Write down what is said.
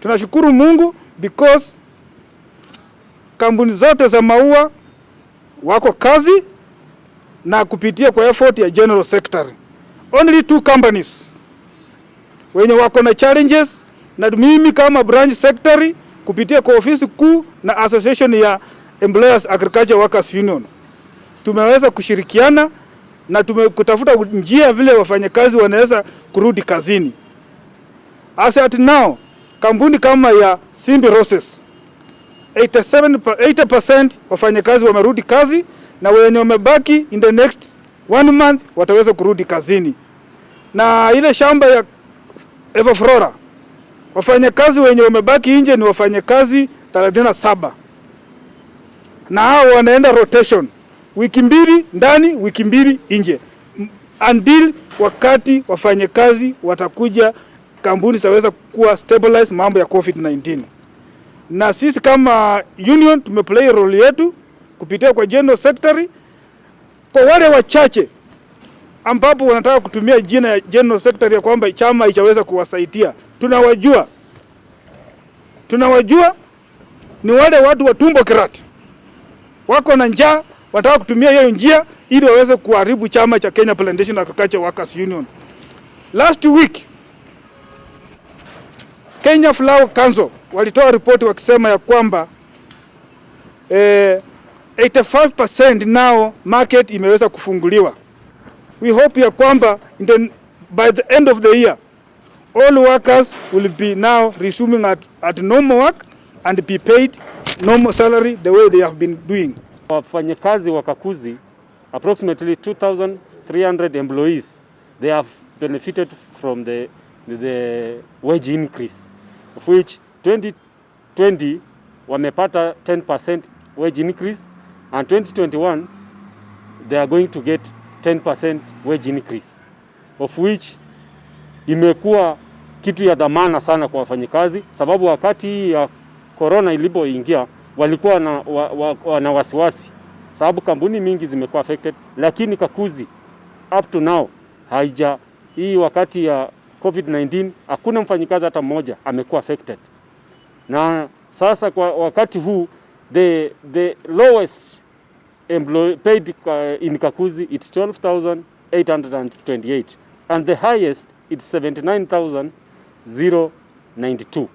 Tunashukuru Mungu because kampuni zote za maua wako kazi na kupitia kwa effort ya General Secretary. Only two companies wenye wako na challenges, na mimi kama branch secretary kupitia kwa ofisi kuu na association ya Employers Agriculture Workers Union tumeweza kushirikiana na tumekutafuta njia vile wafanyakazi wanaweza kurudi kazini. As at now, kampuni kama ya Simbi Roses 87, 80% wafanyakazi wamerudi kazi na wenye wamebaki in the next one month wataweza kurudi kazini. Na ile shamba ya Everflora, wafanyakazi wenye wamebaki nje ni wafanyakazi 37 na hao wanaenda rotation wiki 2 ndani, wiki 2 nje, until wakati wafanyakazi watakuja, kampuni zitaweza kuwa stabilize mambo ya COVID-19. Na sisi kama union tumeplay role yetu kupitia kwa General Secretary. Kwa wale wachache ambapo wanataka kutumia jina ya General Secretary ya kwamba chama ichaweza kuwasaidia, tunawajua, tunawajua ni wale watu wa tumbo kirati, wako na njaa, wanataka kutumia hiyo njia ili waweze kuharibu chama cha Kenya Plantation Agriculture Workers Union. Last week Kenya Flower Council walitoa ripoti wakisema ya kwamba 85% now market imeweza kufunguliwa. We hope ya kwamba by the end of the year all workers will be now resuming at normal work and be paid normal salary the way they have been doing. Wafanyakazi wa Kakuzi, approximately 2300 employees, they have benefited from the wage increase, of which 2020 wamepata 10% wage increase and 2021 they are going to get 10% wage increase, of which imekuwa kitu ya dhamana sana kwa wafanyikazi, sababu wakati hii ya corona ilipoingia walikuwa na wasiwasi, sababu kampuni mingi zimekuwa affected, lakini Kakuzi up to now haija, hii wakati ya COVID-19 hakuna mfanyikazi hata mmoja amekuwa affected. Na sasa kwa wakati huu the lowest employee paid in Kakuzi, it's 12,828 and the highest, it's 79,092.